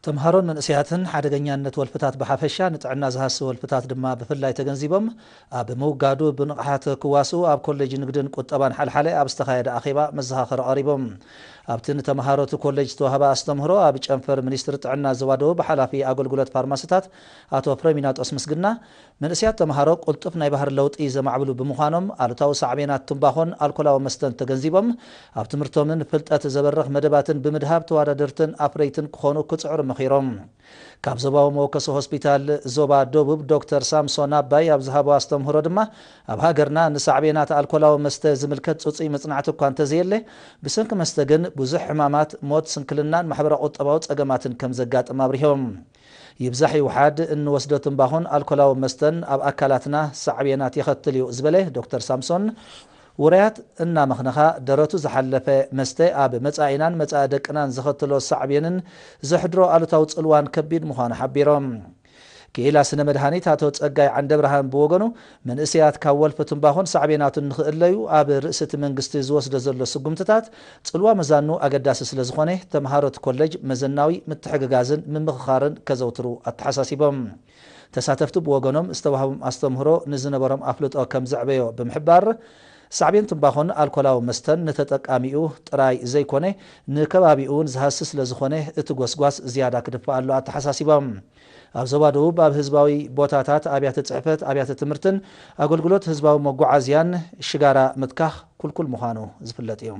ተምሃሮን መንእሰያትን ሓደገኛነት ወልፍታት ብሓፈሻ፣ ንጥዕና ዝሃሲ ወልፍታት ድማ ብፍላይ ተገንዚቦም፣ ኣብ ምውጋዱ ብንቕሓት ክዋስኡ ኣብ ኮሌጅ ንግድን ቁጠባን ሓልሓለ ኣብ ዝተኻየደ ኣኼባ መዘኻኸሪ ቀሪቦም። ኣብቲ ንተምሃሮ እቲ ኮሌጅ ዝተዋህበ ኣስተምህሮ፣ ኣብ ጨንፈር ሚኒስትሪ ጥዕና ዞባ ደቡብ ሓላፊ ኣገልግሎት ፋርማሲታት ኣቶ ፍሬሚናጦስ ምስግና፣ መንእሰያት ተምሃሮ ቅልጡፍ ናይ ባህሪ ለውጢ ዘማዕብሉ ብምዃኖም፣ ኣሉታዊ ሳዕቤናት ትምባኾን ኣልኮላዊ መስተን ተገንዚቦም፣ ኣብ ትምህርቶምን ፍልጠት ዘበርኽ መደባትን ብምድሃብ ተወዳደርትን ኣፍረይትን ክኾኑ ክጽዕሩ መኺሮም። ካብ ዞባዊ መወከሲ ሆስፒታል ዞባ ደቡብ ዶክተር ሳምሶን ኣባይ ኣብ ዝሃቦ ኣስተምህሮ ድማ፣ ኣብ ሃገርና ንሳዕቤናት ኣልኮላዊ መስተ ዝምልከት ጽጹይ መጽናዕቲ እኳ እንተዘየለ፣ ብሰንኪ መስተ ግን ብዙሕ ሕማማት፣ ሞት፣ ስንክልናን ማሕበረ ቁጠባዊ ጸገማትን ከም ዘጋጥም ኣብሪሆም። ይብዛሕ ይውሓድ እንወስዶ ትምባኾን ኣልኮላዊ መስተን ኣብ ኣካላትና ሳዕቤናት የኸትል እዩ ዝበለ ዶክተር ሳምሶን፣ ውራያት እናመኽነኻ ደረቱ ዝሓለፈ መስተ ኣብ መጻኢናን መጻኢ ደቅናን ዘኸትሎ ሳዕቤንን ዘሕድሮ ኣሉታዊ ጽልዋን ከቢድ ምዃኑ ሓቢሮም። ክኢላ ስነ መድሃኒት ኣቶ ጸጋይ ዓንደብርሃን ብወገኑ፣ መንእሰያት ካብ ወልፊ ትምባኾን ሳዕቤናቱን ንኽእለዩ ኣብ ርእሲ እቲ መንግስቲ ዝወስዶ ዘሎ ስጉምትታት ጽልዋ መዛኑ ኣገዳሲ ስለ ዝኾነ፣ ተምሃሮ እቲ ኮሌጅ መዘናዊ ምትሕግጋዝን ምምኽኻርን ከዘውትሩ ኣተሓሳሲቦም። ተሳተፍቲ ብወገኖም ዝተዋህቦም ኣስተምህሮ ንዝነበሮም ኣፍልጦ ከም ዘዕበዮ ብምሕባር፣ ሳዕቤን ትምባኾን ኣልኮላዊ መስተን ንተጠቃሚኡ ጥራይ ዘይኮነ፣ ንከባቢኡ እውን ዝሃሲ ስለ ዝኾነ፣ እቲ ጎስጓስ ዝያዳ ክድፋኣሉ ኣተሓሳሲቦም። ኣብ ዞባ ደቡብ ኣብ ህዝባዊ ቦታታት፣ ኣብያተ ጽሕፈት፣ ኣብያተ ትምህርትን ኣገልግሎት ህዝባዊ መጓዓዝያን ሽጋራ ምትካኽ ኩልኩል ምዃኑ ዝፍለጥ እዩ።